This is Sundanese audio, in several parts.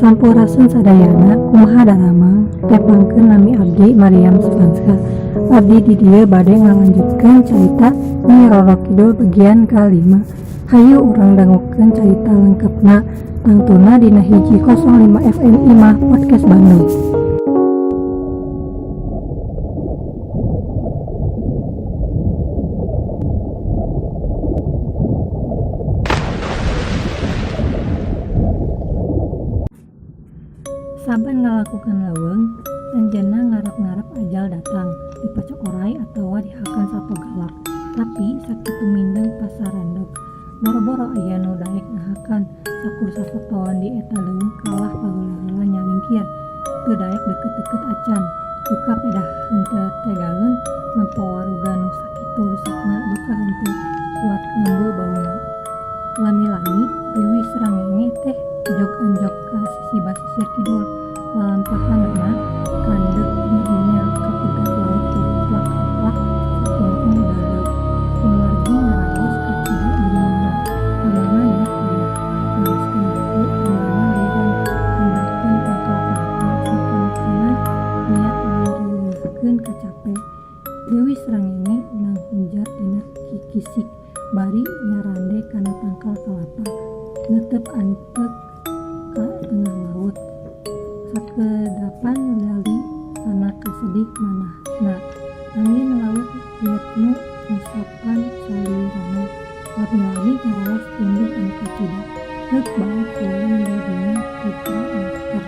Sampurasun sadayana, kumaha daramang, tepangkeun nami abdi Mariam Sufanska. Abdi di dieu bade ngalanjutkeun carita Nyi Roro Kidul bagian kalima. Hayu urang dangukeun carita lengkapna tangtuna dina 105 FM Imah Podcast Bandung. Saban ngalakukan leuweung, anjeunna ngarep-ngarep ajal datang, dipacok oray atawa dihakan sato galak. Tapi sakitu mindeng pasarendog, boro-boro aya nu daek ngahakan, sakur satotoan di eta leuweung kalah paheula-heula nyalingkir, teu daek deukeut-deukeut acan. Duka pedah henteu tegaeun nempo waruga nu sakitu rusakna, duka henteu kuat ngembe bauna. Lami-lami Dewi Srengenge teh jog-anjog ka sisi basisir kidul, lalampahanana kandeg di dinya kapegat laut ruplak-ruplak satungtung daleuk. Kumargi ngaraos kacida bingungna, kamana niat payah, neruskeun buku, kamana liren, handapeun tangkal kalapa, sakana niat ngariweuhkeun kacape. Dewi Srengenge nanghunjar dina kikisik bari nyarande kana tangkal kalapa, neuteup antek ka tengah laut. Sakedapan lali kana kasedih manahna. Angin laut mirnu ngusapan salirana. Lami-lami ngaraos tunduh anu kacida. Reuk bae kulon di dinya putra meter.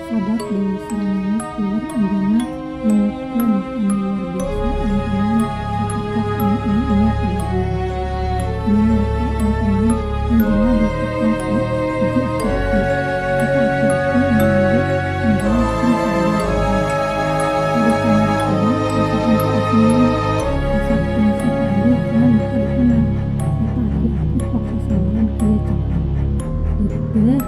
Sabab Dewi Srengenge kuler anjeunna nunjukkeun anu luar biasa antengan sapertos anu enya kabagian. Dina eta antengan anjeunna ditepang ku hiji aki-aki. Eta aki-aki nganggo ngaraoskeun sadaya badan. Harita ngarakida asa henteu asineun, asa kungsi panggih ngan naha dikenang. Eta aki-aki pok sasauran kieu cenah. Deudeuh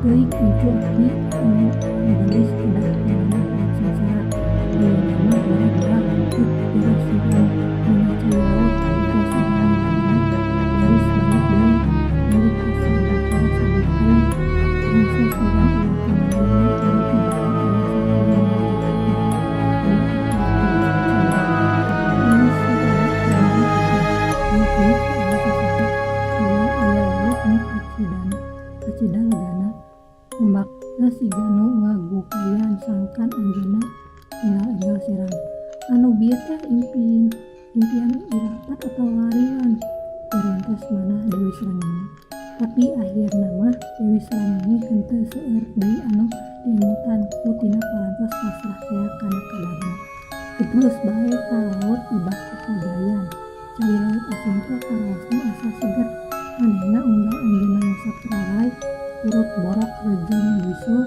teuing incu aki anu ngageulis kedah maneh rek sangsara. Ayeuna mah bara-bara heuk geureuh sireum dina cai laut engke sadayana baris balik deui balik ka sabakara sabukeun bangsa sireum ulah ka mana-mana amargi bakal aya satria nu anu apal ku cai laut. Ini si laut kamari teh unyek-unyek teu aya sasaha moal aya laut nu kacida legana. Ombakna siga nu ngagupayan sangkan anjeunna enggal-enggal siram. Anu bieu teh impian irapat atawa larian, garentes manah Dewi Srengenge. Tapi akhirna mah Dewi Srengenge henteu seueur deui anu diemutan ku tina parantos pasrah tea kana kadarna. Geblus bae ka laut ibak kokojayan. Cai laut asin teh karaosna asa seger. Anehna unggal anjeunna ngusap raray, urut borok rejeng bisul